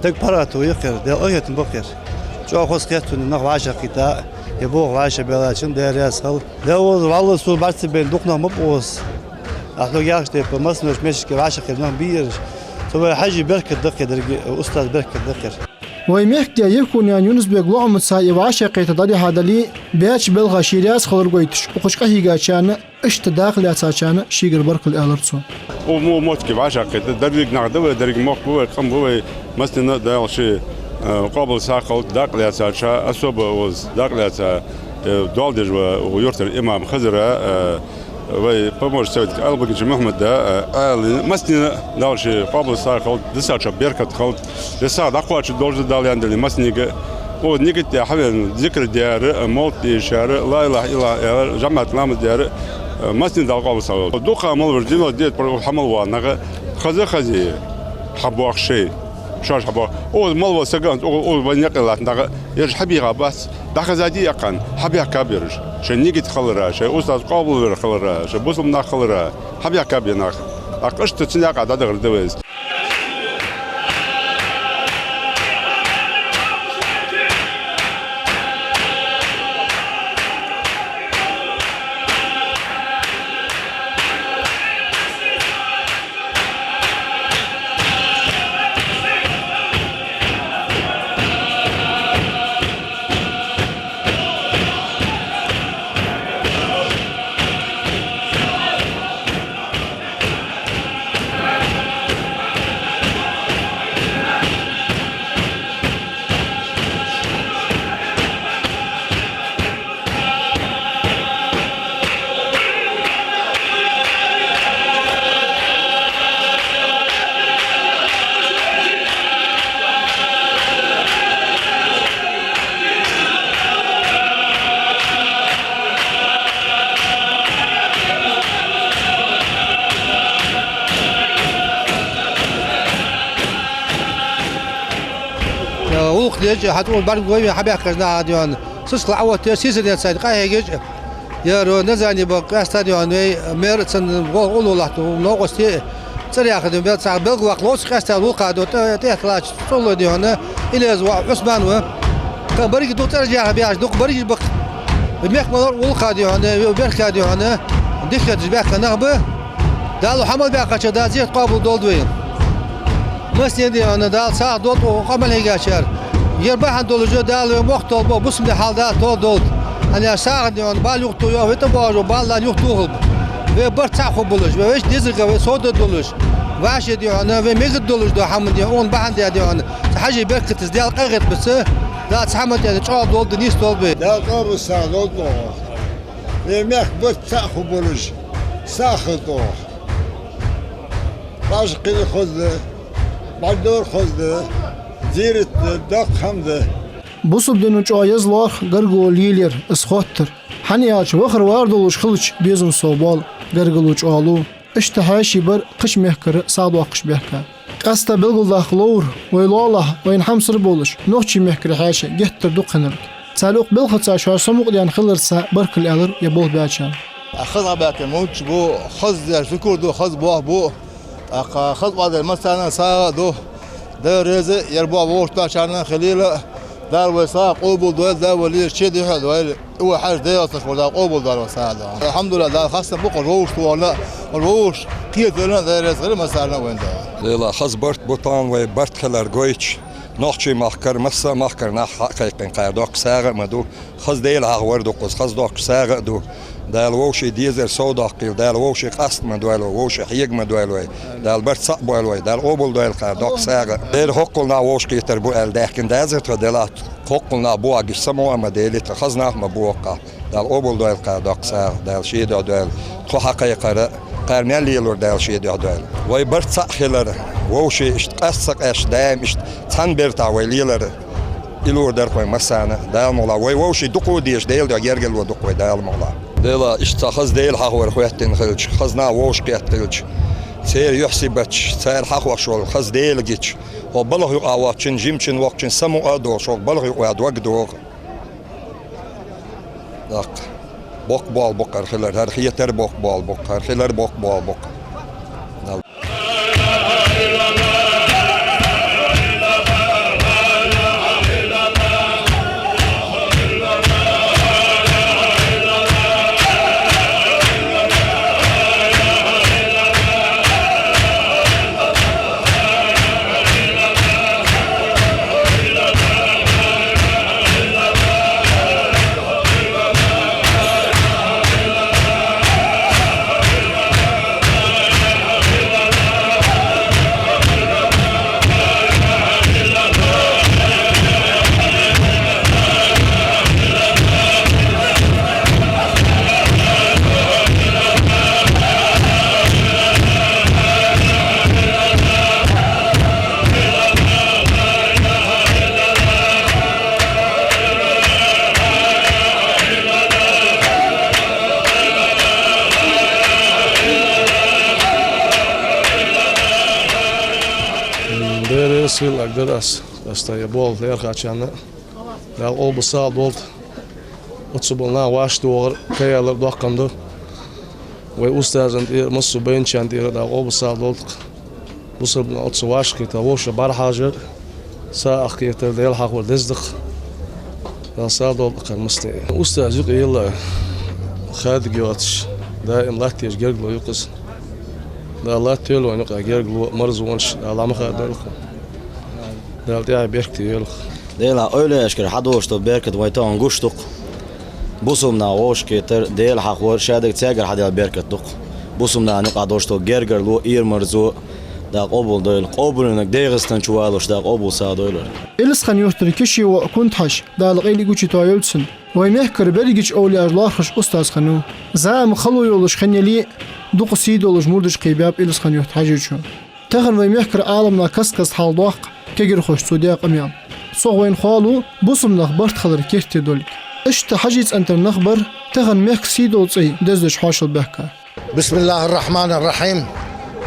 дог паргӀато я-кх ер, Даьла къахетам ба-кх ер. ЧӀоагӀа хоза хет сона нах вӀашагӀкхийтта, е болх вӀашагӀбеллачун, Даьла раьза хилва. Даьла, укхаза вӀалла со бӀарга ца байна дукха нах ма ба укхаза. Ахьа хьога яхача тайпара, массаболча моттигашка вӀашагӀкхетта нах бий ераш. Цу вай Хьажий беркат да-кх ер деррига, э, устаза беркат да-кх ер. Вай мехкдаь Евкурнаькъан Юнус-Бека лоӀамца из вӀашагӀкхетар дӀадихьа дале а, баьча балха ший раьза хилар гойташ, укх чу къахьийгачарна, иштта дакъа лаьцачарна шийгара баркал аьлар цо. Укх мо-, моттиге вӀашагӀкхетар, деррига нах да вай, деррига мохк ба вай, къам ба вай, массанена а Дала ший, э, къоабал сагӀа хилда, дакъа лаьцача, особо укхаза дакъа лаьца, э, доал деш ва укх юртара имам Хизара, э, вай помощник советника Албагича Мухьмада, э, Ӏаьлина, массанена Дала ший къоабал сагӀа хилда, дисача беркат хилда, ер сагӀа дӀакхоачаш долаш да Дала аьнна дале массанега. Укхаза нигат даь хьавена, зикр даьр, молат дешар, ла илахӀа иллаллахӀ аьлар, жамаӀатаца ламаз даьр, э, массанена Дала къоабал сагӀа хилда. Дукха мел вар, девяносто девять процент хьа мел вола нах, хаза-хаза, хьабоах шоай, шоаш хьабоах. Укхаза мел вола саг, укхаза вайна юкъе латта нах, ераш хьабийха бац. ДӀахеза дий укхаза, хьабаьхка ба ераш. Шоай нигат хилара, шоай устаз къоабалвер хилара, шоай бусалба нах хилара, хьабаьхка ба ер нах. ТӀаккха иштта цу наькъа дӀадахар да вай из. Э, гӀулакх деш, хьа тӀа бӀаргагой вай хьабаьхкача наха, дий хьона, сискал Ӏооттаде, сийсара царна къахьегаш, яр Назани ба къаьстта, дий хьона, вай мэр а цун гӀо-, гӀулакх латт, новкъостий цӀерах, дий хьона, цхьа белгалваккха лоацца къаьстта гӀулакха, дий хьона, тӀе-, тӀехьа латташ цӀолла, дий хьона, Илез ва, Ӏусман ва. Кхы берригаш дукха цӀераш яха баьхаш, дукха берригаш ба-кх. Мехка мел гӀулакха, дий хьона, берка, дий хьона, дика хеташ баьхка нах ба. Дала хьа мел баьккхача, Дала зехьа къоабал долда вай. Массане, дий хьона, Дала сагӀа долда къамаьл хьегачар. Ер бахьан долаш, Дала вай мохк толба, бусалба хьал Дала тоадолда. ХӀана аьлча сагӀа, дий хьона, бала юхатохаш, вай тӀабоагӀаш бала Дала юхатохалба. Вай барт цхьа хургболаш, вай вешта дезарга вай совдоалаш. ВӀаши, дий хьона, вай мегаш долаш да хӀама, дий хьона, бахьан да, дий хьона, цу хьажий беркатаца Дала къахетамца, Дала цхьа ма тӀена чӀоагӀа долда, нийса долда вай. Дала къоабал сагӀа долда оаха. Вай мехка барт цхьа хургболаш, сагӀа хилда оаха. Башха кхы хоза да, бӀаргадовра хоза да, зерат да, доккха хӀама да. Бусалба дино чӀоагӀа еза лоархӀ гаргало лелаяр, из хоттар. ХӀана аьлча вахар вар долаш хилча безам сов боал, гаргало чӀоагӀа лу. Иштта хьаьший бар кхыча мехкара сагӀа доаккхаш баьхка. Къаьстта белгалдаккха ловр, вай лоалахьа, вайна хьамсара болаш, нохчий мехкара хьаьший геттара дукха хиннилга. Цар укх балхаца шоаш самукъадаьнна хиларца баркал аьлар е болх баьчарна. Хаза баьхка мунча бу, хаза деш шукур ду, хаза болх бу. ТӀаккха хаза баьхка массарна сагӀа а ду. Дала реза, ер болх вовшашбаьчарна хилийла. Дала вай сагӀа къоабал дойла, Дала вай лелаш чу дихьа дойла. Вай хьажа дегӀаца шо Дала къоабал дойла вай сагӀа. Алхьамдулиллахь, Дала хастам бу-кх вовшашта вона, вовшашта кхетавенна, Дала реза хилда массарна вайна Дала. Лела, хаза барт бу тхона, вай барт хилар гойташ. Нохчий махкара, масса махкара нах хьакхайкхийна кхара доккха сагӀа а ма ду. Хаза Даьла хьахавар ду-кх из, хаза доккха сагӀа а ду. Дала вовший дезар совдоаккхийла, Дала вовший къаста ма дойла вай, вовший хьега ма дойла вай. Дала барт цхьа а бойла вай, Дала къоабал дойла кхара доккха сагӀа. Дера хоккхул наха вовшахкхетар бу аьле даьхкина дезар тхо, делахь хоккхул наха боагаш самукъа а ма делий тха, хаза нах а ма бу-кх. Дала къоабал дойла кхара доккха сагӀа, Дала ший духьа дойла. Тхо хьакхайкхар, кхара мел лелор Дала ший духьа дойла. Вай барт цхьа а хилар, вовший иштта къаста ца къаьсташ, даим иштта цхьан бертахь вай лелар. Илур дар-кх вай массарна, Дала мукъалахь. Вай вовший дукха дезаш, Даьла духьа гергарло ду-кх вай, Дала мукъалахь. Дела, иштта цхьа хаза Даьла хьахавар хӀоттийна хилча, хаза нах вовшахкхетта хилча, церан юхь-сибаташ, цар хьахош вола хаза Даьлагича, хьо балха юкъа воагӀачоа, жимачоа воагӀачоа самукъа а долаш, хьо балха юкъа ваха дог догӀа. ТӀаккха боккха болх бу-кх хӀара хилар, хӀара хетар боккха болх бу-кх, хӀара хилар боккха болх бу-кх. Дера сийлаг дар аз, аз тая болх лаьрхӀачарна. Дала къоабал сагӀа долда. Оццу бола нах вӀашагӀдохар, кхаялар доккха хӀама да. Вай устаза тӀера, массо а байначарна тӀера Дала къоабал сагӀа долда-кх. Бусалба нах оццу вӀашагӀкхетар, вовшах бӀарахьажар, сагӀа кхетар, Даьла хьахавар деза да-кх. Дала сагӀа долда-кх массане. Устаз юкъе йола хадига йоацаш, даим латташ герга лу юкъе из. Дала латтийла вайна юкъе герга лу, марзонаш Дала ма хаддойла-кх. Дала тӀехьа беркате йойла-кх. Даьла, эвлаяашкара хьадоагӀаш дола беркат вай тахан гуш ду-кх. Бусалба нах вовшахкхетар, Даьла хьахавар, шадерг цаьргара хьадаьлла беркат ду-кх. Бусалба нахана юкъе доагӀаш дола гергарло, ирмарзо Дала къоабал дойла. Къоабалвеннарг ДегӀастан чу валалуш Дала къоабал сагӀа дойла. Иласхан-Юртара киши воӀ Кунта-Хьажа, Дала къайле гуча тоайойла цун, вай мехкара берригача эвлаяаша лоархӀаш устаз хиннав. Заман хало йолаш хинна яле а, дукха сий долаш мурдаш кхебаьб Иласхан-Юрта Хьажийчо. Тахан вай мехкара Ӏаламнаха каст-каста хьалдоаккх кагирхошта цо даь къамаьл. Цох вайна хоалу бусалба нах барт хилара керттера долга. Иштта Хьажий цӀен тӀара нах бар тахан мехка сий долча цӀай дездеш хьоашалгӀа баьхка. بسم الله الرحمن الرحيم.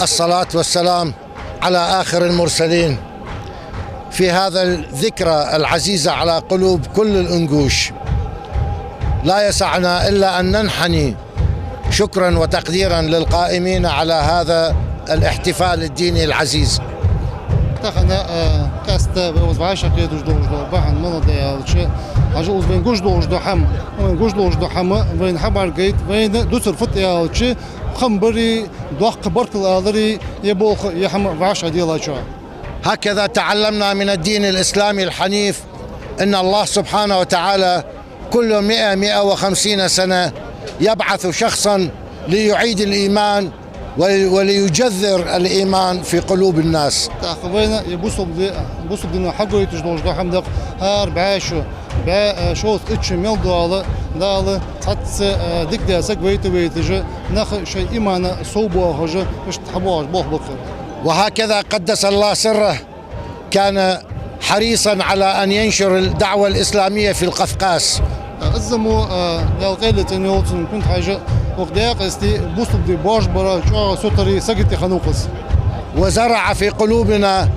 الصلاة والسلام على آخر المرسلين. في هذا الذكرى العزيزة على قلوب كل الأنقوش، لا يسعنا إلا أن ننحني شكرا وتقديرا للقائمين على هذا الاحتفال الديني العزيز. Тахан, э, къаьстта вай укхаза вӀашагӀкхеташ долаш дола бахьан малагӀа да аьлча, хьажал, укхаза вайна гуш долаш дола хӀама, вайна гуш долаш дола хӀама вайна хьабӀаргагайт, вайна дувцар фуд аьлча, хам бари, доккха баркал алари, е болх, е хӀама вӀашагӀделлачоа. هكذا تعلمنا من الدين الإسلامي الحنيف أن الله سبحانه وتعالى كل مئة، مئة وخمسين سنة يبعث شخصا ليعيد الإيمان ول-، وليجذر الإيمان في قلوب الناس. ТӀаккха вайна е бусалба ди-, бусалба дино хьагойташ долаш дола хӀама да-кх, хӀара бӀаь шу, бӀаь, э, шовзткъа итт шу мел дола, Дала цхьацца, э, дика даь саг вайта вайташ, нах шоай иман совбоахаш, иштта хьабоагӀаш болх ба-кх ер. وهكذا قدس الله سره كان حريصا على أن ينشر الدعوة الإسلامية في القفقاس. Из мо, э, Даьла къайле цӀена йолчун кунт хьажа, укх Даькъасте бусалба ди боаржабара чӀоагӀа сутара саг тӀехьа хиннав-кх из. وزرع في قلوبنا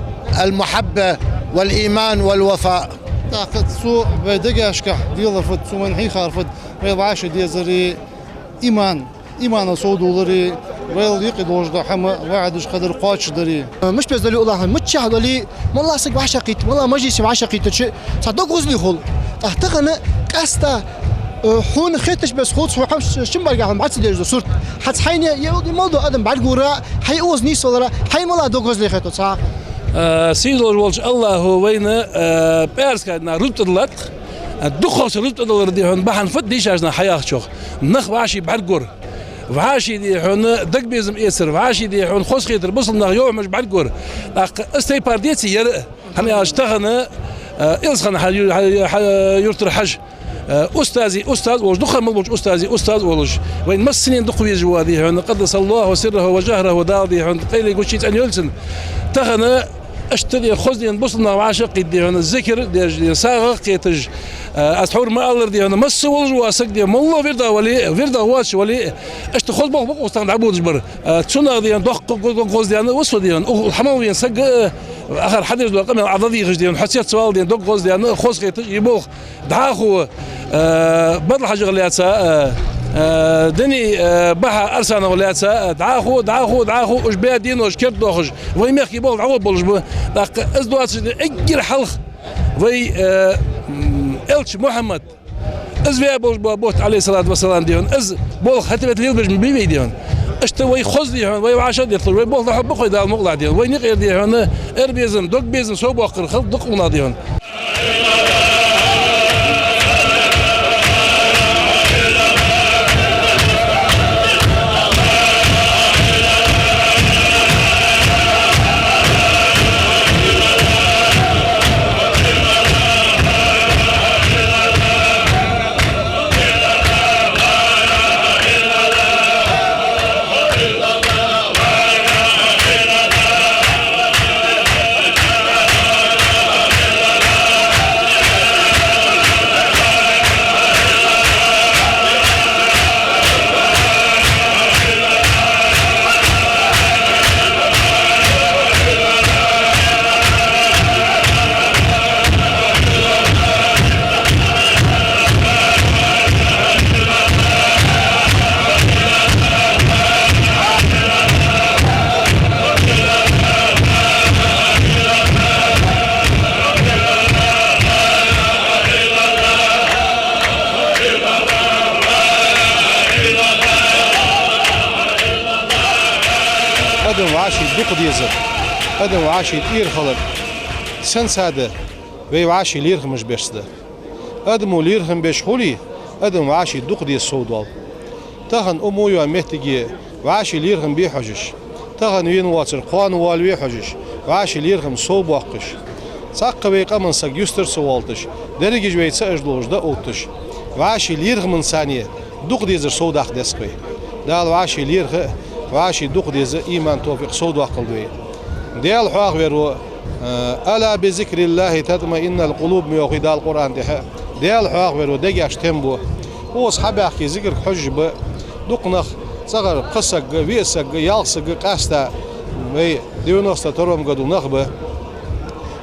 المحبة والإيمان والوفاء. ТӀаккха цо вай дегашка делар фуд, цо вайна хьийхар фуд, вай вӀаший дезари иман, иман совдоалари, вай юкъе долаш дола хӀама вӀаӀдаш хилар кхоачашдари. Мишта беза дале а, Аллахьа миччахьа дале а, малагӀа саг вӀашагӀкхийтта, малагӀа мажлисе вӀашагӀкхийттача, цхьа дог гӀозле хул. ТӀаккха тахан къаьстта, э, хьона хеташ бесса хул цхьа хӀама, шин бӀаргахьа бӀаргацадеш дола сурт. ХӀанз хьайна е, е мел дола адам бӀаргагора, хьай укхаза нийсвалара, хьайна малагӀа дог гӀозле хетар цхьа? Э, сийдолаш волча Аллахьа вайна, э, пӀаьраска дийнахьа рузба тӀадиллад-кх. Э, дукхагӀча рузба тӀадалара, дий хьона, бахьан фуд дийшача наха хьаяхачох? Нах вӀаший бӀаргагор. ВӀаший, дий хьона, дагабезам эцар, вӀаший, дий хьона, хозахетар, бусалба нах, йоахамаш бӀаргагор. ТӀаккха из тайпара деций ер а? ХӀана аьлча тахан, э, Илсхан-Хьа-, Хьа-, Хьа-, юртара Хьажа, э, устази устаз волаш, дукха мел болча устази устаз волаш, вайна массанена дукха везаш ва, дий хьона, قدس الله سره وجهره, Дала, дий хьона, къайле гуча цӀена йойла цун. Тахан иштта, дий хьона, хоза, дий хьона, бусалба нах вӀашагӀкхийтта, дий хьона, зикар деш, дий хьона, сагӀа кхеташ, э, аз тхьовра ма аллара, дий хьона, масса волаш вола саг, дий хьона, моллагӀа вирдагӀа вале а, вирдагӀа воацаш вале а, иштта хоза болх ба-кх укхаза тахан дӀабодаш бар. Э, цунах, дий хьона, доккха го-, го-, гӀоздаьнна ва со, дий хьона, укх хьамал вена саг, э, акхар хьадеш дола къамаьл Ӏодийхаш, дий хьона, хьо цецвала, дий хьона, дог гӀоздаьнна, хозахеташ, из болх дӀахо, э, Бадал-Хьажах лаьца, э, э, Дени, э, Бахьа Арсанах лаьца, э, дӀахо, дӀахо, дӀахо, уж баь денош кердадоахаш, вай мехка из болх дӀагӀоргболаш ба. ТӀаккха из доацаш да эггара хьалха вай, э, м, Элча Мухьаммад, из ваь болаш бола бутт, عليه الصلاة والسلام, дий хьона, из болх хӀаьта-вета лелабеш ма бий вай, дий хьона. Иштта вай хоза, дий хьона, вай вӀашагӀдетталуш, вай болх дӀахьоргба-кх вай, Дала мукъалахь, дий хьона. Вайна юкъера, дий хьона, эрбезам, догбезам совбоаккхар хила дукха нах, дий хьона. Адам вӀаший дукха дезар, адам вӀаший тӀера хилар сенца да? Вай вӀаший лерхӀамаш беш да. Адамо лерхӀам беш хуле, адам вӀаший дукха деза совдоал. Тахан укх мо йола моттиге вӀаший лерхӀам бе хьожаш, тахан вена воацар кхоана воалаве хьожаш, вӀаший лерхӀам совбоаккхаш, цхьаккха вай къаман саг юстара ца воалийташ, дерригаш вай ца аш долаш дӀаотташ, вӀаший лерхӀамца цхьана дукха дезар совдаккха деза-кх вай. Дала вӀаший лерхӀа а, вӀаший дукха деза иман, товфикъ совдоаккхалда вай. Даьла хьоахавер ва, э, «ألا بذكر الله تطمئن القلوب» ма йоахий Дала Къуръан тӀа. Даьла хьоахавер ва дегаш тем бу. Укхаза хьабаьхке зикарга хьожаш ба дукха нах, цӀагӀара пхи саг а, виъ саг а, ялх саг а, къаьстта вай девяносто втором году нах ба.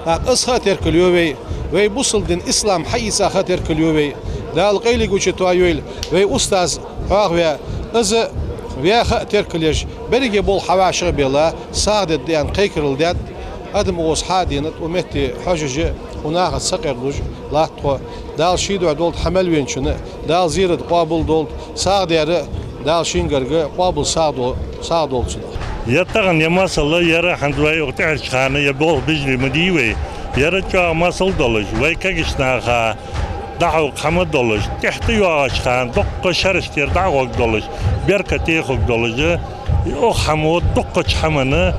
ТӀаккха из ха а теркалйо вай, вай бусалба дин ислам хьаийца ха а теркалйо вай. Дала къайле гуча тойойла вай устаз хьоахаваь, из ваь ха а теркалъеш, беррига болх хьа вӀашагӀ а белла, сагӀа дергда аьнна кхайкарал даьд. Адам укхаза хьа а денад, укх метте хьожаш а, укх нахаца сакъердалуш а латт тхо. Дала ший духьа долда хьа мел веначунна, Дала зерат къоабал долда, сагӀа даьр а Дала шийна гарга къоабал, сагӀа до-, сагӀа долда цунах. Ер тахан ер масал, ер хӀанз вай укх тӀехьарча хана ер болх бижлий ма дий вай. Ер чӀоагӀа масал долаш, вай кагийча наха дӀахьокха хӀама долаш, тӀехьа тӀайоагӀача хана дуккха шерашка ер дӀа а гӀоргдолаш, беркате а хургдолаш, укх хӀамо дуккхача хӀамана,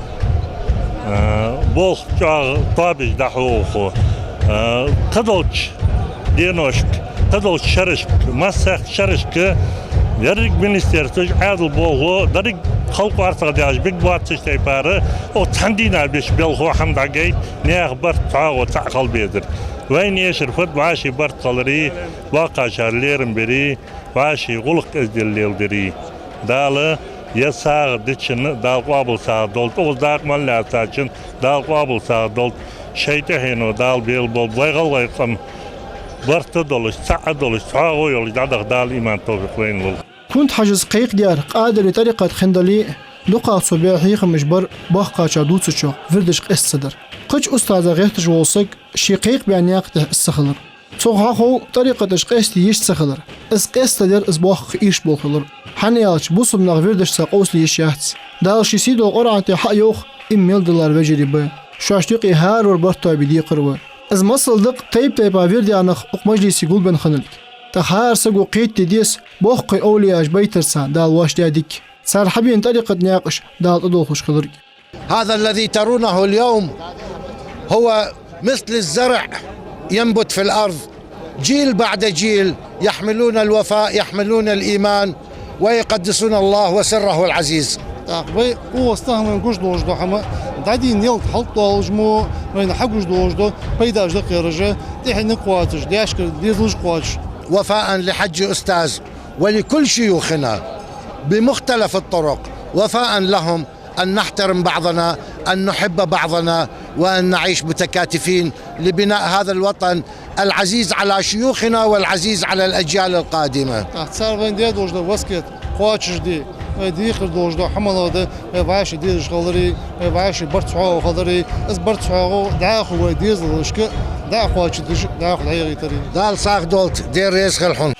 а, болх чӀоагӀа тоабеш дӀахьу укхо. А, кхыдолча деношка, кхыдолча шерашка, массехк шерашка еррига министерстваш, Ӏаьдала болхло, деррига халкъо арцагӀа даьлча бигбоацача тайпара, укх цхьан дийнахьа беш белхо хӀама дӀагайта, наьха барт цхьоагӀо цхьаъ хила безар. Вайна эшар фуд: вӀаший барт хилари, боккхагӀчар лерхӀам бери, вӀаший гӀулакх эздел леладари. Дала ер сагӀа дечоа Дала къоабал сагӀа долда, укхаза дакъа мел лаьцачоа Дала къоабал сагӀа долда, шоай тӀехьено Дала белаболба вай гӀалгӀай къам барт а долаш, цхьаъ а долаш, цхьоагӀо йолаш дӀадаха Дала иман, товфикъ вайна лулда. Кунта-Хьажас кхайкхадаьр Къадирий тӀарикъат хиннадале а, дукхагӀа цо баь хьехамаш бар боккхагӀчар дувцачох вирдаш къоастадар. Кхыча устазах гӀерташ вола саг ший кхайкхабаь наькъа тӀа из ца хилар. Цох хьахов тӀарикъаташ къаьста йиш ца хилар. Из къаьстадар из боккха ирс болх хилар. ХӀана аьлча бусалба нах вирдашца къовсале йиш яц. Дала ший сийдолча Къуръан тӀа хьа а йоах: иман мел диллар вежарий ба. Шоашта юкъе хӀаравар барт тоабе декхар ва. Из масал да-кх тайп-тайпара вирдаь нах укх мажлисе гулбенна хинналга. ТӀаккха хӀара саго кхетаде деза боккхий овлияш байтарца Дала воаш даь дика, цар хьабена тӀарикъата наькъаш Дала тӀадолхаш хиларга. هذا الذي ترونه اليوم هو مثل الزرع ينبت في الأرض، جيل بعد جيل يحملون الوفاء، يحملون الإيمان، ويقدسون الله وسره العزيز. ТӀаккха вай укхаза тахан вайна гуш долаш дола хӀама, дӀадийна ялат хьалтӀадоалаш мо, вайна хьагуш долаш да, пайдаш да кхераш, тӀехьенна кхоачаш, даьшкара дезалаш кхоачаш. وفاء لحج أستاذ ولكل شيوخنا بمختلف الطرق، وفاء لهم أن نحترم بعضنا، أن نحب بعضنا، وأن نعيش متكاتفين لبناء هذا الوطن العزيز على شيوخنا والعزيز على الأجيال القادمة. ТӀаккха цар вайна даь долаш дола васкет кхоачашде, вай декхар долаш дола хӀама малагӀа да, вай вӀаший дезаш хилари, вай вӀаший барт цхьоагӀо хилари, из барт цхьоагӀо дӀахо вай дезалашка дӀакхоачашдеш, дӀахо дӀаяхийтари. Дала сагӀа долда, Дела реза хилва хьона.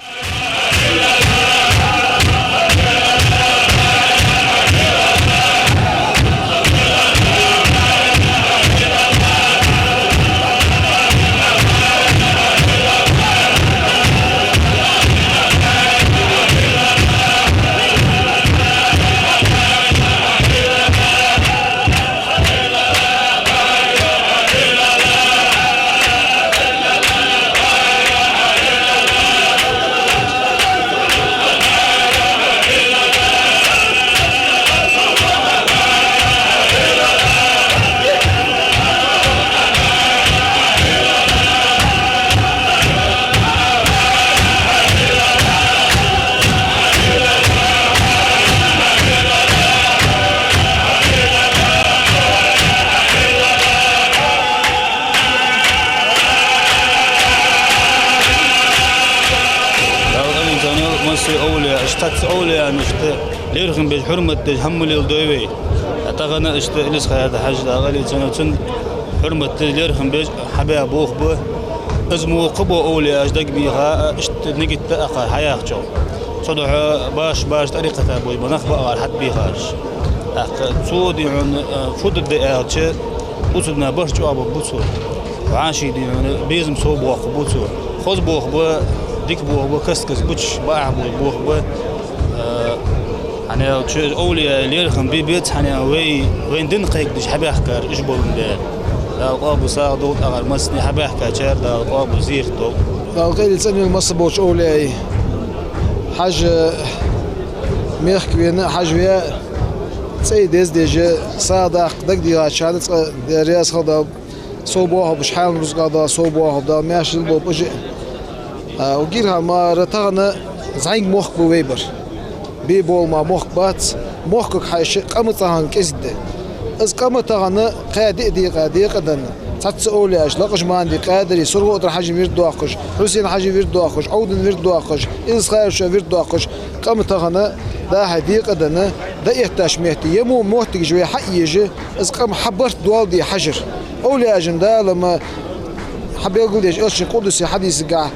Дала къинойла массайолча овлияшта, цу овлияшта лерхӀам беш, хьурмат деш хӀама леладой вай. Тахан иштта Илисхан-Юртара Хьажа, Дала къинойла цун хьурмат деш, лерхӀам беш хьабаь болх ба. Из мо кхыбола овлияш дагабийха, иштта нигат а акхар хьаяхачох. Цудухьа башха-башха тӀарикъата болаш бола нах ба акхар хьатӀабийхараш. ТӀаккха цо, дий хьона, фу дергда аьлча, бусалба наьха барт чӀоагӀбергба цо. ВӀаший, дий хьона, безам совбоаккхаргба цо. Хоза болх ба, дика болх ба, каст-каста бувцаш бакъахьа бола болх ба. Э, хӀана аьлча, овлияй лерхӀам бе беза, хӀана аьлча вай, вайна дин кхайкадеш хьабаьхкар уж болаш ба. Дала къоабал сагӀа долда, акхар массане хьабаьхкачар Дала къоабал, зерат долда. Дала къайле цӀенйойла массаболча овлияй. Хьажа мехка вена, Хьажа ве, цӀай дездеш, сагӀа даккха дагадехачарна цкъа Дела раьза хилва Дала. Совбоахалба уж, хьаьнала рузкъа Дала совбоахалба, Дала маьрша лелаболба уж а. А, укх гирхӀа мара тахан зӀамига мохк ба вай бар. Бе бола мара мохк бац, мохкага хьежача, къам а цхьан кӀезига да. Из къам а тахан кхаь диъ декъа декъа а денна, Цхьацца овлияш, Лакхача Махьмади, Къадари, СурхотӀара Хьажий вирд доаккхаш, Хьусен-Хьажий вирд доаккхаш, Ӏовдана вирд доаккхаш, Илсха-Юртарчоа вирд доаккхаш, къам тахан дӀа-хьа декъаденна, дӀаэттача метте, е мо моттигаш вай хьаэца, из къам хьабарт доаладе хьажар. Овлияшта Дала ма хьабелгалдеш, Элчан къудси хьадисагахь: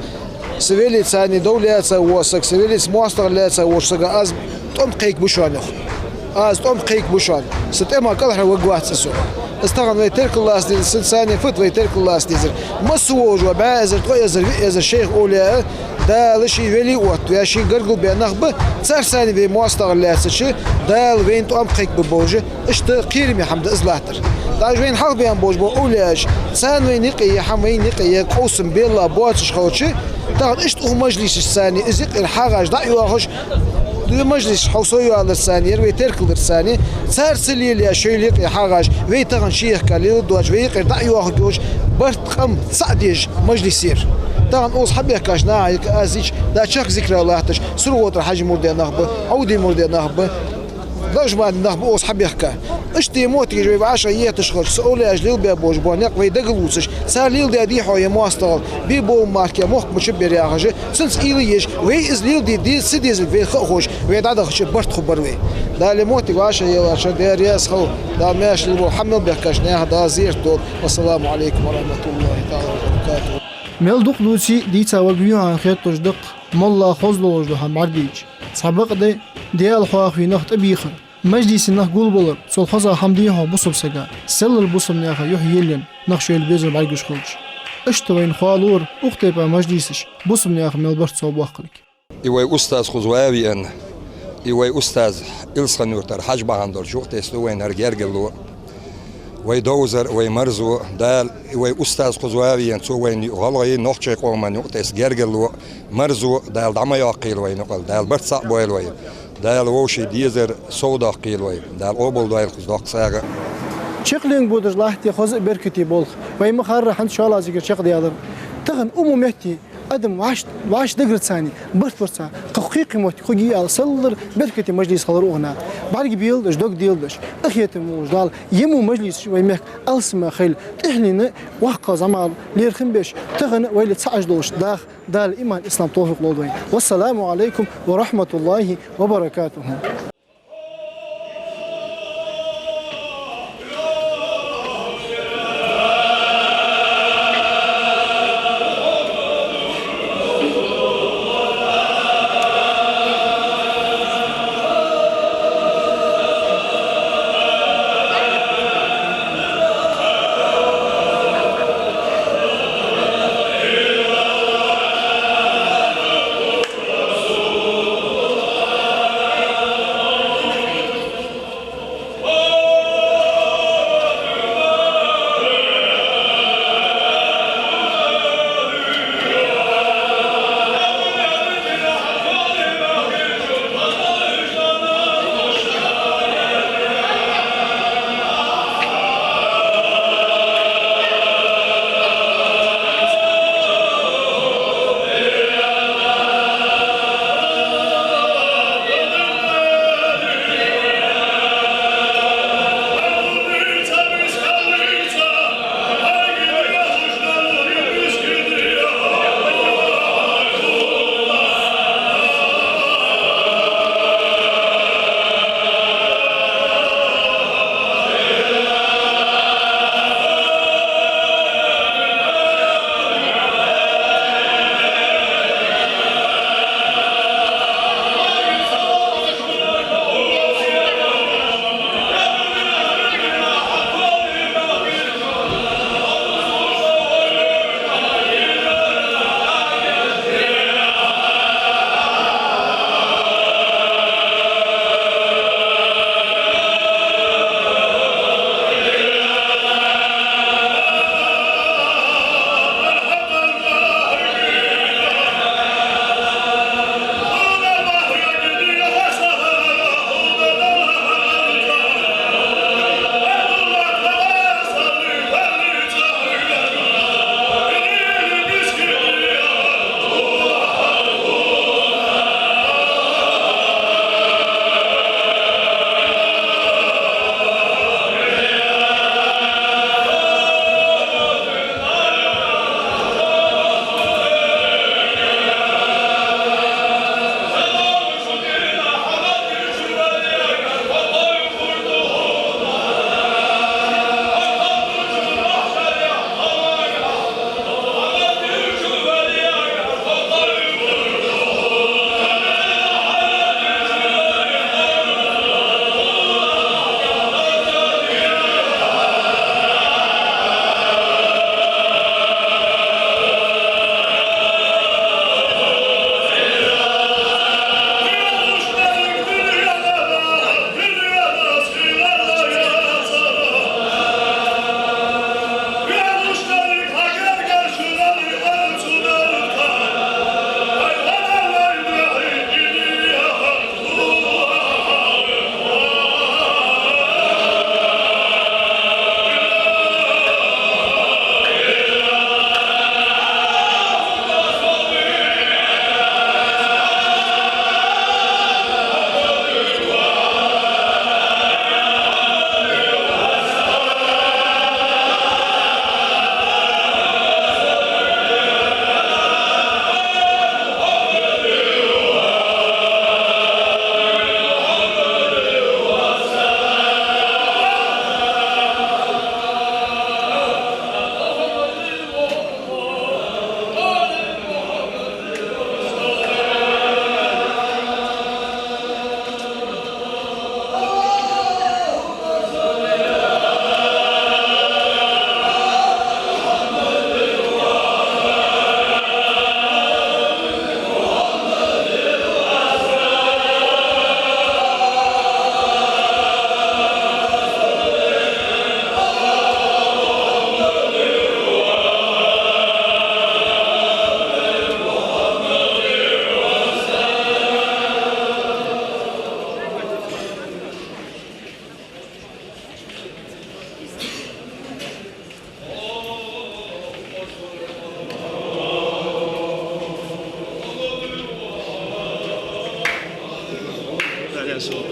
«Са велица дов лаьца вола саг, са велица моастагӀал лаьца волча сага аз тӀом кхайкабу шоана, йоах. Аз тӀом кхайкабу шоана. Са тӀема кӀалхарваргвац со. Из тахан вай теркал лаца дезар, са царна фуд вай теркал лаца дезар. Масса волаш ва, бӀаь эзар, ткъо эзар, виъ эзар шайх, овлияъ, Дала ший вели оттаваь, ший гаргара баь нах ба, царца вай моастагӀал лаьцача, Дала вайна тӀом кхайкабергба», — бохаш, иштта кхераме хӀама да из латтар. ДӀа уж вайна хьалхабаьнна болаш бола овлияш, царна вайна юкъе я хӀама, вайна юкъе я къовсам белла боацаш хилча, тахан иштта укх мажлисашца из юкъера хьагӀаш дӀа а йоахаш, мажлисаш хьовсо йоалларца, ер вай теркалдарца, царца лелае шоайла юкъе хьагӀаш, вай тахан шийхка леладоацаш, вай юкъера дӀа а йоахаргйолаш, барт къам цхьаъ деш мажлис я ер. Тахан укхаза хьабаьхкача наха юкъе аз йича, да чехка зикара латташ, СурхотӀара Хьажий мурдий нах ба, Ӏовдий мурдий нах ба, Лакхача Махьмади нах ба укхаза хьабаьхка. Иштта е моттигаш вай вӀашагӀъетташ хилча, цу овлияша лелабаь болаш бола никъ вай дагалувцаш, цар леладаь дий хьона ер моастагӀал, бе бола марке мохк мичаб бер яхаш, цунца уйла еш, вай из леладе деза, ца дезалга вайна ха а ховш, вай дӀадахача барт хургбар вай. Дала моттиг вӀашагӀъеллача, Даьла раьза хилва, Дала маьрша лелабу, хьа мел баьхкача наха Дала зерат долда. Вассаламу Ӏалайкум ва рахьматуллахӀи таӀала ва баракатухӀ. Мел дукха дувце а, дийца варгвий хьона хеташ да-кх, моллагӀа хоза долаш дола хӀама бӀаргадайча. Цхьабакъда, Даьла хьоахаве нах тӀабийхар. Мажлисе нах гулбалар, цул хоза хӀама дий хьона бусалба сага, селлара бусалба наьха юхь елаенна, нах шоайла безам бӀаргагуш хилча. Иштта вайна ховлора укх тайпара мажлисаш бусалба наьха мел барт совбоаккхилга. И вай устаз кхуза ваь а веана, и вай устаз Илсхан-Юртара Хьажа бахьан долаш юкъетесса да вайна хӀара гергарло. Вай довзар, вай марзо, Дала, и вай устаз кхуза ваь а веана, цо вайна гӀалгӀай, нохчий къаман юкъетесса гергарло, марзо Дала дӀа ма йоаккхийла вайна юкъал, Дала барт цхьаъ бойла вай. Дала вовший дезар совдоаккхийла вай, Дала къоабалдойла кхуза доккха сагӀа. Чакхленга бодаш латт хоза а беркате болх. Вай ма харра хӀанз шоллагӀа зикар чакхдаьлар. Тахан укх мо метте адам вӀашт-, вӀаштӀехьадагарца, барт барца, кхы кхы-кхы моттиг хургья аьнна, селлара беркате мажлис хилар укхаза. БӀарга белаш, дог делаш, къахетам болаш Дала е мо мажлисаш вай мехка алсама хийла, тӀехьенна воккха зӀамагӀа лерхӀам беш, тахан вайл цхьа Ӏаш долаш даха Дала иман, ислам, товфикъ лолда вайна. Вассаламу Ӏалайкум ва рахьматуллахӀи ва баракатухӀ. So,